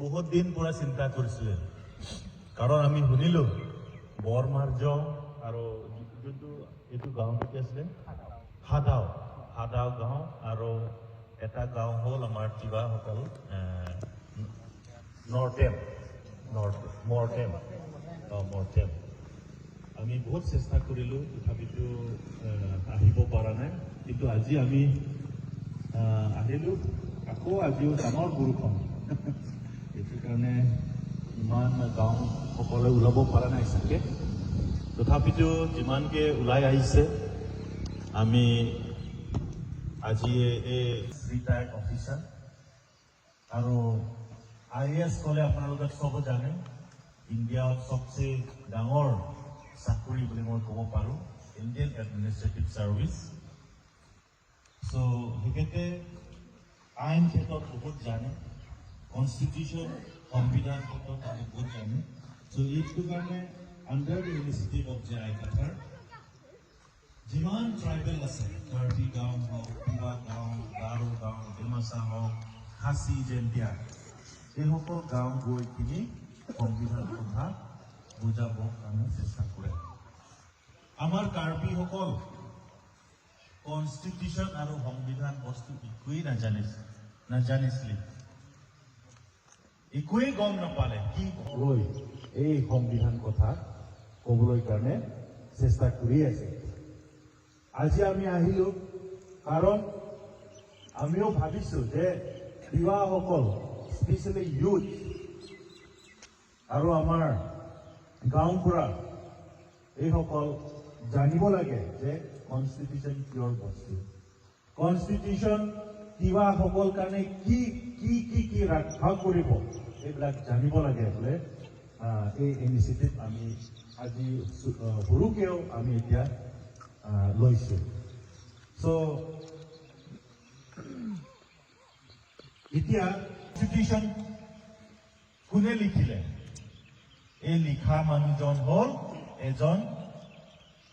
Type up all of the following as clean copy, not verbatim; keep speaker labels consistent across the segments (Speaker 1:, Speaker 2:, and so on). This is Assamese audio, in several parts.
Speaker 1: বহুত দিন পৰা চিন্তা কৰিছিলে, কাৰণ আমি শুনিলোঁ বৰমাৰ্জ আৰু যোনটো এইটো গাঁৱটো কি আছিলে, হাদাও, হাদাও গাঁও আৰু এটা গাঁও হ'ল আমাৰ তিৱাসকল নৰ্থেম, নৰ্থ মৰটেম, অঁ, মৰটেম। আমি বহুত চেষ্টা কৰিলোঁ, তথাপিতো আহিব পৰা নাই। কিন্তু আজি আমি আহিলোঁ। আকৌ আজিও ডাঙৰ বৰষুণ, সেইটো কাৰণে ইমান গাঁও সকলোৱে ওলাব পৰা নাই চাগে। তথাপিতো যিমানকে ওলাই আহিছে, আমি আজি এই ৰিটায়াৰ্ড অফিচাৰ আৰু আইএএছ ক'লে আপোনালোকে চব জানে, ইণ্ডিয়াত চবচে ডাঙৰ চাকৰি বুলি মই ক'ব পাৰোঁ, ইণ্ডিয়ান এডমিনিষ্ট্ৰেটিভ ছাৰ্ভিচ। চ' তেখেতে আইন ক্ষেত্ৰত বহুত জানে, কনষ্টিটিউশ্যন, সংবিধান ক্ষেত্ৰত আমি বহুত জানে। চ' এইটো কাৰণে under the initiative of J I Cachar যিমান ট্ৰাইবেল আছে, কাৰ্বি গাঁও হওক, তিৱা গাঁও, গাৰো গাঁও, ডিমাচা হওক, খাচী, জেণ্টিয়া, এইসকল গাঁও গৈ কিনি সংবিধান কথা বুজাবৰ কাৰণে চেষ্টা কৰে। আমাৰ কাৰ্বিসকল কনষ্টিটিউশ্যন আৰু সংবিধান বস্তু একোৱেই নাজানিছিলে, একোৱেই গম নাপালে। কি লৈ এই সংবিধান কথা ক'বলৈ কাৰণে চেষ্টা কৰি আছে। আজি আমি আহিলো, কাৰণ আমিও ভাবিছো যে তিৱাসকল, স্পেচিয়েলি ইউথ আৰু আমাৰ গাঁওবুঢ়া, এইসকল জানিব লাগে যে কনষ্টিটিউশ্যন কিহৰ বস্তু, কনষ্টিটিউশ্যন তিৱাসকল কাৰণে কি কি কি কি ৰক্ষা কৰিব, এইবিলাক জানিব লাগে বোলে। এই ইনিচিয়েটিভ আমি আজি সৰুকেও আমি এতিয়া লৈছোঁ। চ' এতিয়া কনষ্টিটিউশ্যন কোনে লিখিলে? এই লিখা মানুহজন হ'ল এজন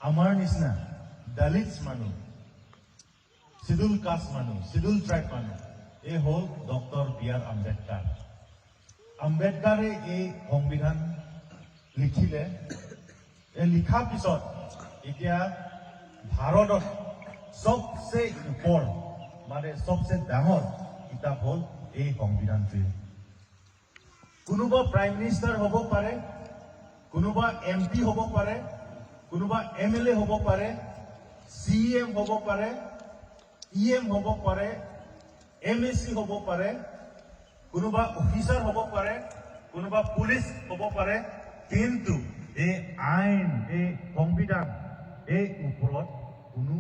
Speaker 1: আমাৰ নিচিনা দলিত মানুহ, চিডুল কাষ্ট মানুহ, চিডুল ট্ৰাইব মানুহ। এই হ'ল ডক্টৰ বি আৰ আম্বেদকাৰ। আম্বেদকাৰে এই সংবিধান লিখিলে। এই লিখাৰ পিছত এতিয়া ভাৰতত চবচে ওপৰ, মানে চবচে ডাঙৰ কিতাপ হ'ল এই সংবিধানটোৱে। কোনোবা প্ৰাইম মিনিষ্টাৰ হ'ব পাৰে, কোনোবা এম পি হ'ব পাৰে, কোনোবা এম এল এ হ'ব পাৰে, চি এম হ'ব পাৰে, ই এম হ'ব পাৰে, এম এ চি হ'ব পাৰে, কোনোবা অফিচাৰ হ'ব পাৰে, কোনোবা পুলিচ হ'ব পাৰে, কিন্তু এই আইন, এই সংবিধান, এই ওপৰত কোনো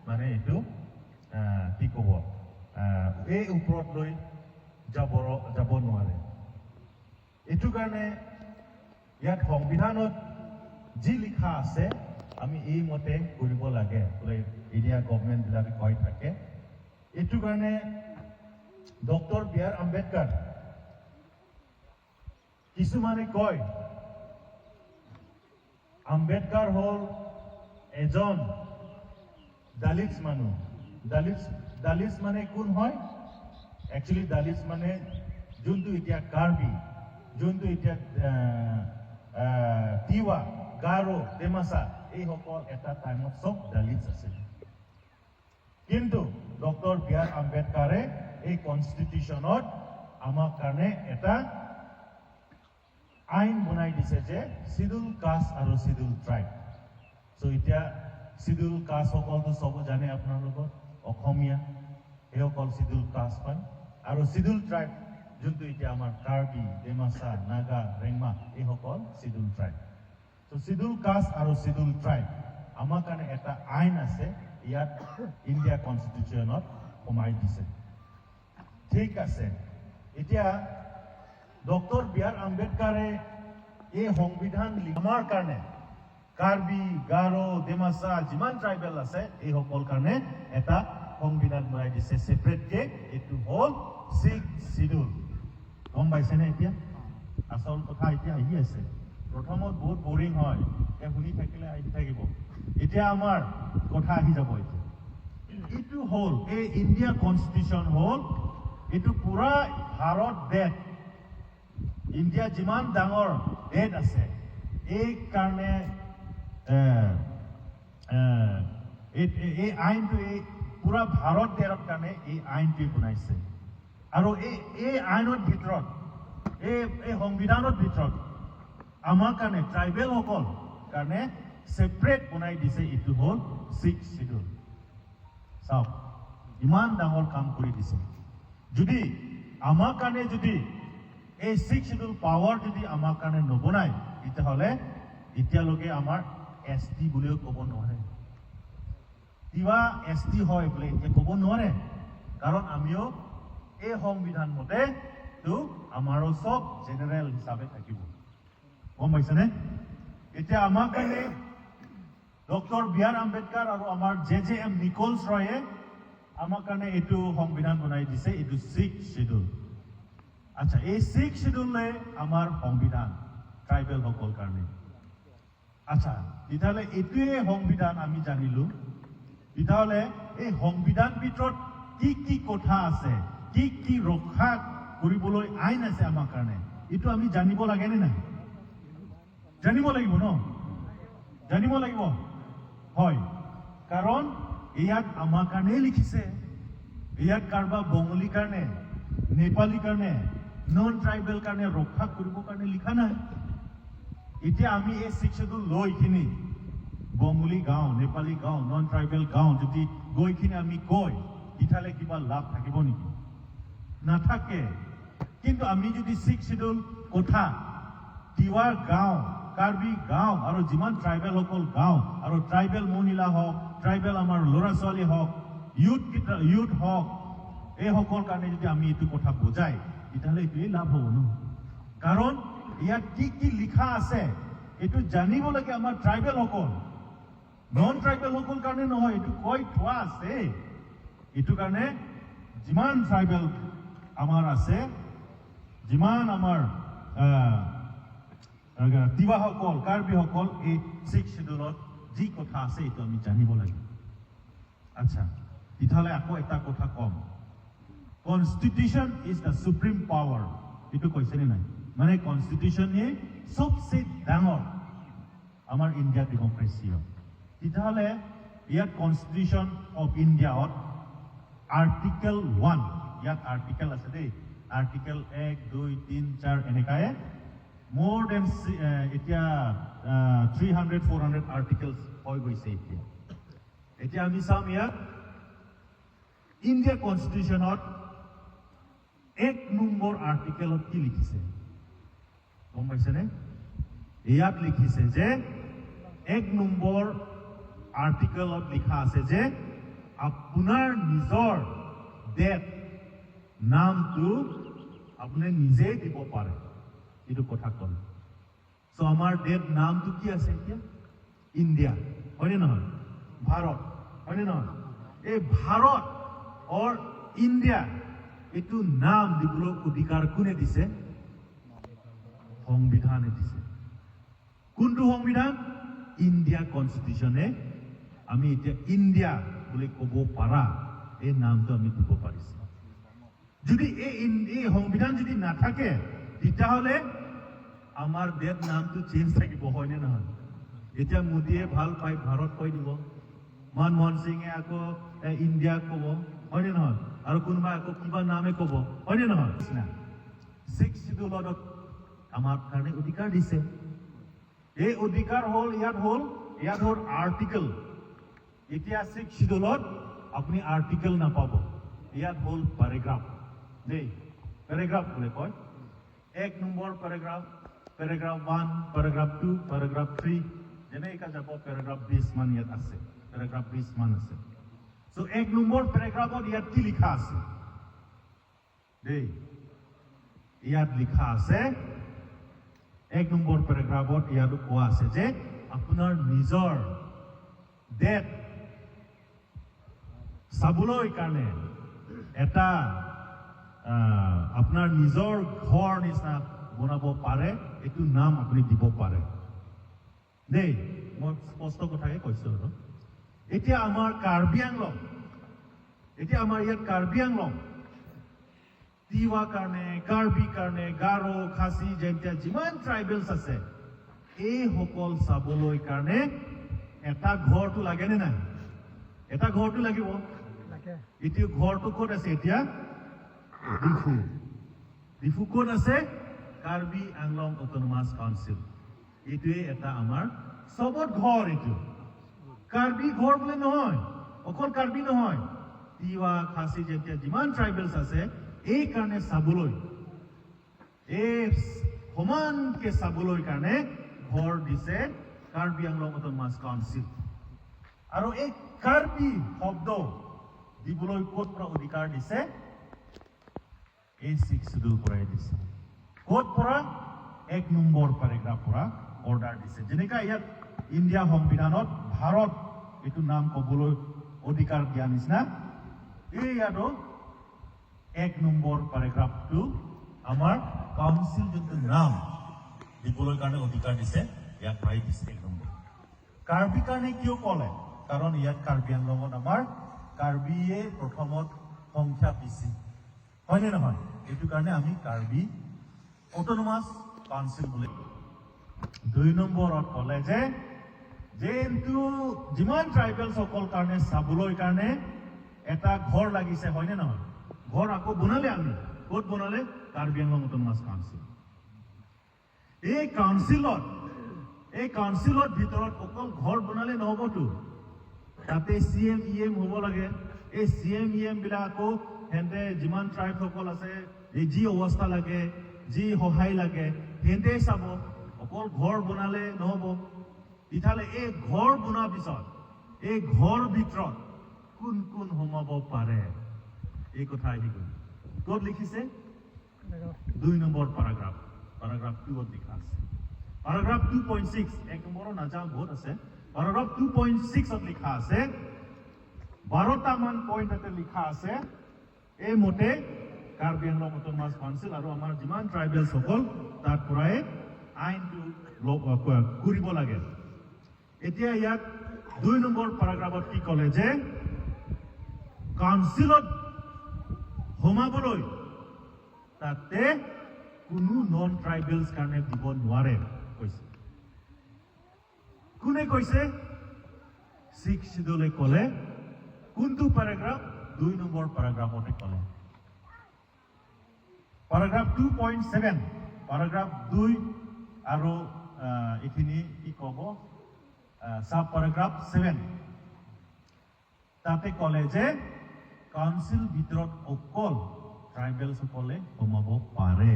Speaker 1: মানে এইটো কি ক'ব, এই ওপৰত লৈ যাব নোৱাৰে। এইটো কাৰণে ইয়াত সংবিধানত যি লিখা আছে, আমি এই মতে কৰিব লাগে বোলে ইণ্ডিয়া গভমেণ্টবিলাকে কৈ থাকে। এইটো কাৰণে ডক্টৰ বি আৰ আম্বেদকাৰ, কিছুমানে কয় আম্বেদকাৰ হ'ল এজন দলিত মানুহ। দলিত, দলিত মানে কোন হয়? একচুৱেলি দলিত মানে যোনটো এতিয়া কাৰ্বি, যোনটো এতিয়া তিৱা, গাৰো, ডিমাচা, এইসকল এটা টাইমত চব দলিত আছিল। কিন্তু ডক্টৰ বি আৰ আম্বেদকাৰে এই কনষ্টিটিউশ্যনত আমাৰ কাৰণে এটা আইন বনাই দিছে যে চিডুল কাষ্ট আৰু চিডুল ট্ৰাইব। চ' এতিয়া চিডুল কাষ্টসকলতো চব জানে আপোনালোকৰ, অসমীয়া, সেইসকল চিডুল কাষ্ট হয়। আৰু চিডুল ট্ৰাইব যোনটো এতিয়া আমাৰ কাৰ্বি, ডিমাচা, নাগা, ৰেংমা, এইসকল চিডুল ট্ৰাইব। চ' চিডুল কাষ্ট আৰু চিডুল ট্ৰাইব আমাৰ কাৰণে এটা আইন আছে, ইয়াত ইণ্ডিয়া কনষ্টিটিউশ্যনত সোমাই দিছে। ঠিক আছে, এতিয়া ডক্টৰ বি আৰ আম্বেদকাৰে এই সংবিধান আমাৰ কাৰণে, কাৰ্বি, গাৰো, ডিমাচা, যিমান ট্ৰাইবেল আছে, এইসকল কাৰণে এটা সংবিধান বনাই দিছে ছেপাৰেটকে। এইটো হ'ল ছিক্স চিডুল। গম পাইছেনে? এতিয়া আচল কথা এতিয়া আহি আছে। প্ৰথমত বহুত বৰিং হয়, এতিয়া শুনি থাকিলে আহি থাকিব। এতিয়া আমাৰ কথা আহি যাব। এতিয়া এইটো হ'ল এই ইণ্ডিয়া কনষ্টিটিউশ্যন হ'ল এইটো পুৰা ভাৰত দেশ। ইণ্ডিয়া যিমান ডাঙৰ দেশ আছে, এই কাৰণে এই আইনটো এই পুৰা ভাৰত দেশৰ কাৰণে এই আইনটোৱে বনাইছে। আৰু এই আইনৰ ভিতৰত, এই সংবিধানৰ ভিতৰত আমাৰ কাৰণে, ট্ৰাইবেলসকল কাৰণে ছেপাৰেট বনাই দিছে। এইটো হ'ল ছিক্স চিডিউল। চাওক, ইমান ডাঙৰ কাম কৰি দিছে। যদি আমাৰ কাৰণে যদি এই ছিক্স চিডিউল পাৱাৰ যদি আমাৰ কাৰণে নবনায়, তেতিয়াহ'লে এতিয়ালৈকে আমাৰ এছ টি বুলিও ক'ব নোৱাৰে। কিবা এছ টি হয় বোলে এতিয়া ক'ব নোৱাৰে, কাৰণ আমিও এই সংবিধান মতে তো আমাৰো চব জেনেৰেল হিচাপে থাকিব। গম পাইছেনে? এতিয়া আমাৰ কাৰণে ডক্টৰ বি আৰ আম্বেদকাৰ আৰু আমাৰ জে জে এম নিকলছ ৰয়ে আমাৰ কাৰণে এইটো সংবিধান বনাই দিছে, এইটো ছিক্স চিডিউল। আচ্ছা, এই ছিক্স চিডিউলে আমাৰ সংবিধান ট্ৰাইবেলসকল কাৰণে। আচ্ছা, তেতিয়াহ'লে এইটোৱে সংবিধান আমি জানিলো। তেতিয়াহ'লে এই সংবিধান ভিতৰত কি কি কথা আছে, কি কি ৰক্ষা কৰিবলৈ আইন আছে আমাৰ কাৰণে, এইটো আমি জানিব লাগেনে নাই? জানিব লাগিব ন? জানিব লাগিব, হয়। কাৰণ ইয়াত আমাৰ কাৰণেই লিখিছে। ইয়াত কাৰোবাৰ বঙালী কাৰণে, নেপালী কাৰণে, নন ট্ৰাইবেল কাৰণে ৰক্ষা কৰিবৰ কাৰণে লিখা নাই। এতিয়া আমি এই ছিক্স চিডিউল লৈ কিনি বঙালী গাঁও, নেপালী গাঁও, নন ট্ৰাইবেল গাঁও যদি গৈ কিনি আমি কয়, তেতিয়াহ'লে কিবা লাভ থাকিব নেকি? নাথাকে। কিন্তু আমি যদি ছিক্স চিডিউল কথা তিৱা গাঁও, কাৰ্বি গাঁও আৰু যিমান ট্ৰাইবেলসকল গাঁও আৰু ট্ৰাইবেল মহিলা হওক, ট্ৰাইবেল আমাৰ ল'ৰা ছোৱালী হওক, ইউথ হওক, এইসকল কাৰণে যদি আমি এইটো কথা বুজাই, তেতিয়াহ'লে এইটোৱেই লাভ হ'ব ন? কাৰণ ইয়াত কি কি লিখা আছে, এইটো জানিব লাগে আমাৰ ট্ৰাইবেলসকল, নন ট্ৰাইবেলসকল কাৰণে নহয়। এইটো কৈ থোৱা আছে। এইটো কাৰণে যিমান ট্ৰাইবেল আমাৰ আছে, যিমান আমাৰ তিৱাসকল, কাৰ্বিসকল, এই ছিক্স চিডিউলত যি কথা আছে, এইটো আমি জানিব লাগিব। আচ্ছা, তেতিয়াহ'লে আকৌ এটা কথা ক'ম। Constitution is the supreme power, এইটো কৈছেনে নাই? মানে কনষ্টিটিউশ্যনে চবচে ডাঙৰ আমাৰ ইণ্ডিয়া ডেমক্ৰেচি। তেতিয়াহ'লে ইয়াত কনষ্টিটিউশ্যন অফ ইণ্ডিয়াত আৰ্টিকেল 1, ইয়াত আৰ্টিকেল আছে দেই, আৰ্টিকেল 1, 2, 3, 4, এনেকাই মোৰ then এতিয়া 300, 400 আৰ্টিকেলছ হৈ গৈছে এতিয়া। এতিয়া আমি চাম ইয়াত ইণ্ডিয়া কনষ্টিটিউশ্যনত 1 নম্বৰ আৰ্টিকেলত কি লিখিছে, গম পাইছেনে? ইয়াত লিখিছে যে 1 নম্বৰ আৰ্টিকেলত লিখা আছে যে আপোনাৰ নিজৰ দেশ নামটো আপুনি নিজেই দিব পাৰে। এইটো কথা ক'লে। চ' আমাৰ দেশ নামটো কি আছে এতিয়া? ইণ্ডিয়া, হয়নে নহয়? ভাৰত, হয়নে নহয়? এই ভাৰত অৰ ইণ্ডিয়া, এইটো নাম দিবলৈ অধিকাৰ কোনে দিছে? সংবিধানে দিছে। কোনটো সংবিধান? ইণ্ডিয়া কনষ্টিটিউশ্যনে। আমি এতিয়া ইণ্ডিয়া বুলি ক'ব পাৰা এই নামটো আমি দিব পাৰিছো। যদি এই সংবিধান যদি নাথাকে, তেতিয়াহ'লে আমাৰ দেশ নামটো চেঞ্জ থাকিব, হয়নে নহয়? এতিয়া মোদীয়ে ভাল পাই ভাৰত কৈ দিব, মনমোহন সিঙে আকৌ ইণ্ডিয়া ক'ব, হয়নে নহয়? আৰু কোনোবা আকৌ কিবা নামে ক'ব, হয়নে নহয়? ছিক্স চিডিউলত আমাৰ কাৰণে অধিকাৰ দিছে। এই অধিকাৰ হ'ল ইয়াত হ'ল আৰ্টিকেল। এতিয়া ছিক্স চিডিউলত আপুনি আৰ্টিকেল নাপাব, ইয়াত হ'ল পেৰেগ্ৰাফ দেই। পেৰেগ্ৰাফ বুলি কয়। 1 number paragraph, paragraph 1, paragraph 2, paragraph 3, যেনেকা যাব পেৰাগ্ৰাফ 20 মান ইয়াত আছে, পেৰাগ্ৰাফ 20 মান আছে। চ' 1 নম্বৰ পেৰাগ্ৰাফত ইয়াত কি লিখা আছে দেই? ইয়াত লিখা আছে, 1 নম্বৰ পেৰাগ্ৰাফত ইয়াত কোৱা আছে যে আপোনাৰ নিজৰ দেশ চাবলৈ কাৰণে এটা আপোনাৰ নিজৰ ঘৰ নিচিনা বনাব পাৰে, এইটো নাম আপুনি দিব পাৰে দেই। মই স্পষ্ট কথাকে কৈছোঁ। আৰু এতিয়া আমাৰ কাৰ্বি আংলং, এতিয়া আমাৰ ইয়াত কাৰ্বি আংলং, তিৱা গাঁও, তিৱা কাৰণে, কাৰ্বি কাৰণে, গাৰো, খাচী, জেন্তিয়া যিমান ট্ৰাইবেলছ আছে, এইসকল চাবলৈ কাৰণে এটা ঘৰটো লাগেনে নাই? এটা ঘৰটো লাগিব। এতিয়া ঘৰটো ক'ত আছে? এতিয়া ডিফু। ডিফু ক'ত আছে? Karbi Anglong autonomous council. এইটোৱে এটা আমাৰ চবত ঘৰ। এইটো কাৰ্বি ঘৰ বোলে নহয়, অকল কাৰ্বি নহয়, তিৱা, খাচী, যেতিয়া যিমান ট্ৰাইবেলছ আছে, এই কাৰণে চাবলৈ, এই সমানকে চাবলৈ কাৰণে ঘৰ দিছে কাৰ্বি আংলং অট'নমাছ কাউন্সিল। আৰু এই কাৰ্বি শব্দ দিবলৈ ক'ত পৰা অধিকাৰ দিছে? এই ছিক্স চিডিউল পৰাই দিছে। ক'ত পৰা? 1 নম্বৰ পেৰাগ্ৰাফ পৰা অৰ্ডাৰ দিছে। যেনেকা ইয়াত ইণ্ডিয়া সংবিধানত ভাৰত এইটো নাম ক'বলৈ অধিকাৰ দিয়া নিচিনা, এই ইয়াতো 1 নম্বৰ পেৰাগ্ৰাফটো আমাৰ কাউন্সিল যোনটো নাম দিবলৈ কাৰণে অধিকাৰ দিছে, ইয়াত পৰাই দিছে 1 নম্বৰ। কাৰ্বি কাৰণে কিয় ক'লে? কাৰণ ইয়াত কাৰ্বি আংলঙত আমাৰ কাৰ্বিয়ে প্ৰথমত সংখ্যা বেছি, হয়নে নহয়? এইটো কাৰণে আমি কাৰ্বি অট'নমাছ কাউন্সিল বুলি। 2 নম্বৰত ক'লে যে যোনটো যিমান ট্ৰাইবেলসকল কাৰণে চাবলৈ কাৰণে এটা ঘৰ লাগিছে, হয়নে নহয়? ঘৰ আকৌ বনালে আমি। ক'ত বনালে? Karbi Anglong autonomous council. এই কাউন্সিলত ভিতৰত অকল ঘৰ বনালে নহ'বতো, তাতে চি এম ই এম হ'ব লাগে। এই চি এম ই এম বিলাক আকৌ সিহঁতে যিমান ট্ৰাইবসকল আছে, এই যি অৱস্থা লাগে, যি সহায় লাগে, সিহঁতে চাব। অকল ঘৰ বনালে নহ'ব। তেতিয়াহ'লে এই ঘৰ বনোৱাৰ পিছত এই ঘৰ ভিতৰত কোন কোন সোমাব পাৰে, এই কথা আহি গ'ল। ক'ত লিখিছে? 2 নম্বৰ পেৰাগ্ৰাফ, পেৰাগ্ৰাফ 2ত লিখা আছে। পেৰাগ্ৰাফ 2.6, 1 নম্বৰৰ নাযাওঁ, বহুত আছে। পেৰাগ্ৰাফ 2.6ত লিখা আছে, 12টামান পইণ্ট তাতে লিখা আছে। এই মতে কাৰ্বি আংলং অট'নমাছ কাউন্সিল আৰু আমাৰ যিমান ট্ৰাইবেলসকল, তাৰ পৰাই আইনটো কৰিব লাগে। এতিয়া ইয়াত 2 নম্বৰ পেৰাগ্ৰাফত কি ক'লে যে কাউন্সিলত সোমাবলৈ তাতে কোনো নন ট্ৰাইবেলছ কাৰণে দিব নোৱাৰে কৈছে। কোনে কৈছে? ছিক্স চিডুলে ক'লে। কোনটো পেৰাগ্ৰাফ? 2 নম্বৰ পেৰাগ্ৰাফতে ক'লে। পেৰাগ্ৰাফ 2.7, পেৰাগ্ৰাফ 2 আৰু এইখিনি কি ক'ব, চাব পেৰাগ্ৰাফ 7, তাতে ক'লে যে কাউন্সিল ভিতৰত অকল ট্ৰাইবেলসকলে সোমাব পাৰে।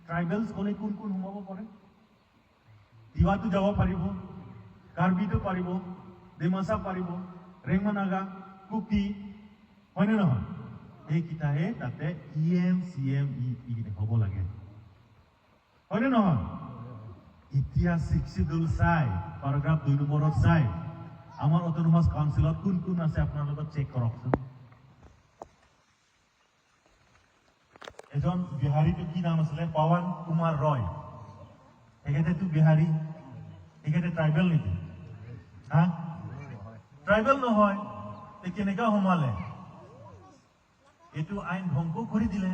Speaker 1: ট্ৰাইবেলছ ক'লে কোন কোন সোমাব পাৰে? তিৱাটো যাব পাৰিব, কাৰ্বিটো পাৰিব, ডিমাচা পাৰিব, ৰেংমা নাগা, কুকি, হয়নে নহয়? এইকেইটাহে তাতে ই এম, চি এম, ই হ'ব লাগে, হয়নে নহয়? এতিয়া ছিক্স চিডুল চাই, পেৰাগ্ৰাফ 2 নম্বৰত চাই, আমাৰ অট'নমাছ কাউন্সিলত কোন কোন আছে আপোনালোকে চেক কৰকচোন। এজন বিহাৰীটো কি নাম আছিলে? পৱন কুমাৰ ৰয়। তেখেতেতো বিহাৰী, তেখেতে ট্ৰাইবেল নেকি? হা, ট্ৰাইবেল নহয়। তে কেনেকা সোমালে? এইটো আইন ভংগ কৰি দিলে।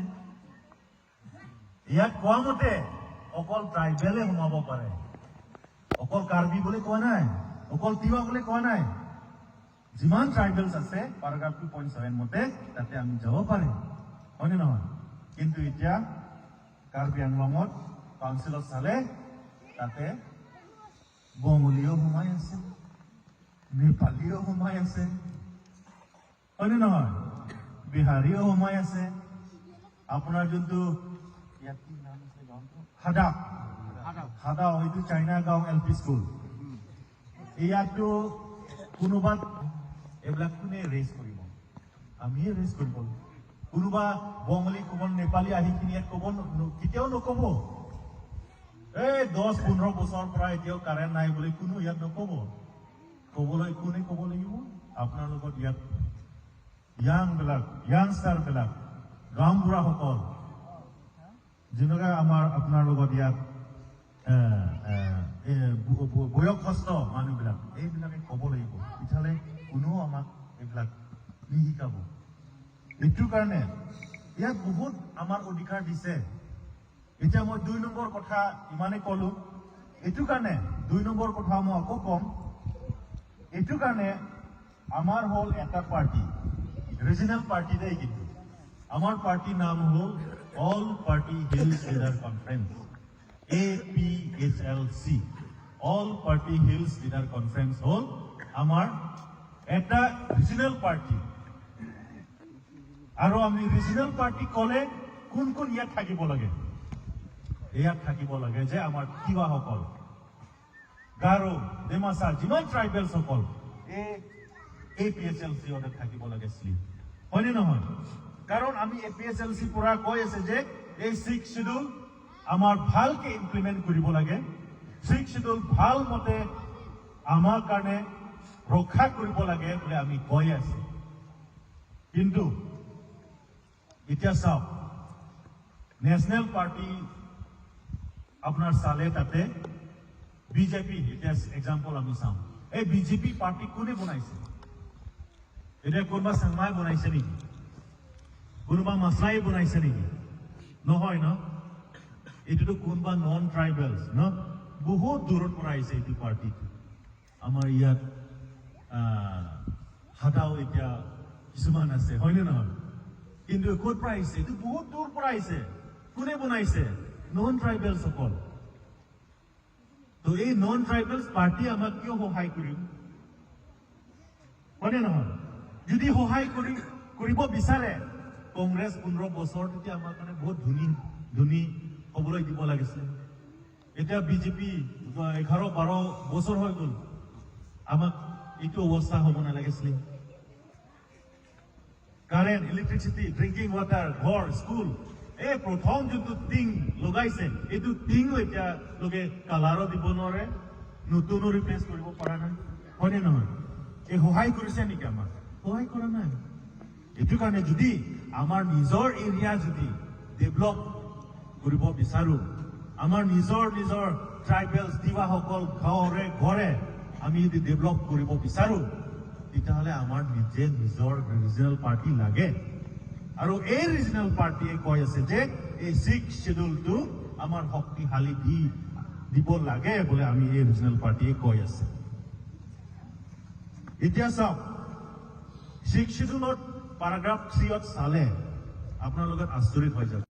Speaker 1: ইয়াত কোৱা মতে অকল ট্ৰাইবেলে সোমাব পাৰে, অকল কাৰ্বি বুলি কোৱা নাই, অকল তিৱা বুলি কোৱা নাই। যিমান ট্ৰাইবেলছ আছে, পেৰাগ্ৰাফ 2.7 মতে তাতে আমি যাব পাৰে, হয়নে নহয়? কিন্তু এতিয়া কাৰ্বি আংলঙত কাউন্সিলত চালে তাতে বঙালীও সোমাই আছে, নেপালীও সোমাই আছে, হয়নে নহয়? বিহাৰীও সোমাই আছে। আপোনাৰ যোনটো ইয়াত কি নাম আছিলে গাঁৱটো? হাদা, হাদা, এইটো চাইনা গাঁও এল পি স্কুল। ইয়াতো কোনোবা এইবিলাক কোনে ৰেজ কৰিব? আমিয়ে ৰেজ কৰিব। কোনোবা বঙালী, কোনোবা নেপালী আহি কিনি ইয়াত ক'ব কেতিয়াও নক'ব। এই 10-15 বছৰৰ পৰা এতিয়াও কাৰেণ্ট নাই বুলি কোনো ইয়াত নক'ব। ক'বলৈ কোনে ক'ব লাগিব? আপোনাৰ লগত ইয়াত য়াংবিলাক, য়াংষ্টাৰবিলাক, গাঁওবুঢ়াসকল, যেনেকুৱা আমাৰ আপোনাৰ লগত ইয়াত বয়সস্থ মানুহবিলাক, এইবিলাকে ক'ব লাগিব। তেতিয়াহ'লে কোনেও আমাক এইবিলাক নিশিকাব। এইটো কাৰণে ইয়াত বহুত আমাৰ অধিকাৰ দিছে। এতিয়া মই 2 নম্বৰ কথা ইমানে ক'লো। এইটো কাৰণে 2 নম্বৰ কথা মই আকৌ ক'ম। এইটো কাৰণে আমাৰ হ'ল এটা পাৰ্টি, ৰিজনেল পাৰ্টি দেই। কিন্তু আমাৰ পাৰ্টিৰ নাম হ'ল all party hills leader conference, APHLC. All party hills leader conference হ'ল আমাৰ এটা ৰিজনেল পাৰ্টি। আৰু আমি ৰিজনেল পাৰ্টি ক'লে কোন কোন ইয়াত থাকিব লাগে? ইয়াত থাকিব লাগে যে আমাৰ তিৱাসকল, গাৰো, ডিমাচা, যিমান ট্ৰাইবেলসকল এই এপিএইচএলচি থাকিব লাগে শ্লিপ, হয়নে নহয়? কাৰণ আমি এপিএইচএলচি পৰা কৈ আছে যে এই ছিক্স চিডিউল আমাৰ ভালকে ইমপ্লিমেণ্ট কৰিব লাগে, ছিক্স চিডিউল ভাল মতে আমাৰ কাৰণে ৰক্ষা কৰিব লাগে বুলি আমি কৈ আছো। কিন্তু এতিয়া চাওক, নেশ্যনেল পাৰ্টি আপোনাৰ চালে তাতে বিজেপি, এতিয়া এক্সাম্পল আমি চাওঁ, এই বিজেপি পাৰ্টি কোনে বনাইছে? এতিয়া কোনোবা চাংমাই বনাইছে নেকি? কোনোবা মাছলাই বনাইছে নেকি? নহয় ন? এইটোতো কোনোবা নন ট্ৰাইবেলছ ন, বহুত দূৰত পৰা আহিছে এইটো পাৰ্টিত। আমাৰ ইয়াত হাদাও এতিয়া কিছুমান আছে, হয়নে নহয়? কিন্তু ক'ত পৰা আহিছে? এইটো বহুত দূৰ পৰা আহিছে। কোনে বনাইছে? নন ট্ৰাইবেলসকল। তো এই নন ট্ৰাইবেলছ পাৰ্টি আমাক কিয় সহায় কৰিম, হয়নে নহয়? যদি সহায় কৰিব বিচাৰে, কংগ্ৰেছ 15 বছৰ, তেতিয়া আমাৰ কাৰণে বহুত ধনী ধনী হ'বলৈ দিব লাগিছিলে। এতিয়া বিজেপি 11-12 বছৰ হৈ গ'ল, আমাক এইটো অৱস্থা হ'ব নালাগিছিলে। কাৰেণ্ট, ইলেক্ট্ৰিচিটি, ড্ৰিংকিং ৱাটাৰ, ঘৰ, স্কুল, এই প্ৰথম যোনটো টিং লগাইছে, এইটো টিঙো এতিয়া লোকে কালাৰো দিব নোৱাৰে, নতুনো ৰিপ্লেচ কৰিব পৰা নাই, হয়নে নহয়? এই সহায় কৰিছে নেকি আমাক? সহায় কৰা নাই। এইটো কাৰণে যদি আমাৰ নিজৰ এৰিয়া যদি ডেভেলপ কৰিব বিচাৰো, আমাৰ নিজৰ নিজৰ ট্ৰাইবেলছ তিৱাসকল ঘৰে ঘৰে আমি যদি ডেভেলপ কৰিব বিচাৰো, তেতিয়াহ'লে আমাৰ নিজে নিজৰ ৰিজনেল পাৰ্টি লাগে। আৰু এই ৰিজনেল পাৰ্টিয়ে কৈ আছে যে এই ছিক্স শ্বেডিউলটো আমাৰ শক্তিশালী দিব লাগে বোলে আমি এই ৰিজনেল পাৰ্টিয়ে কৈ আছে। এতিয়া চাওক, ছিক্স শ্বেডিউলত পেৰাগ্ৰাফ 3ত চালে আপোনালোকে আচৰিত হৈ যাব।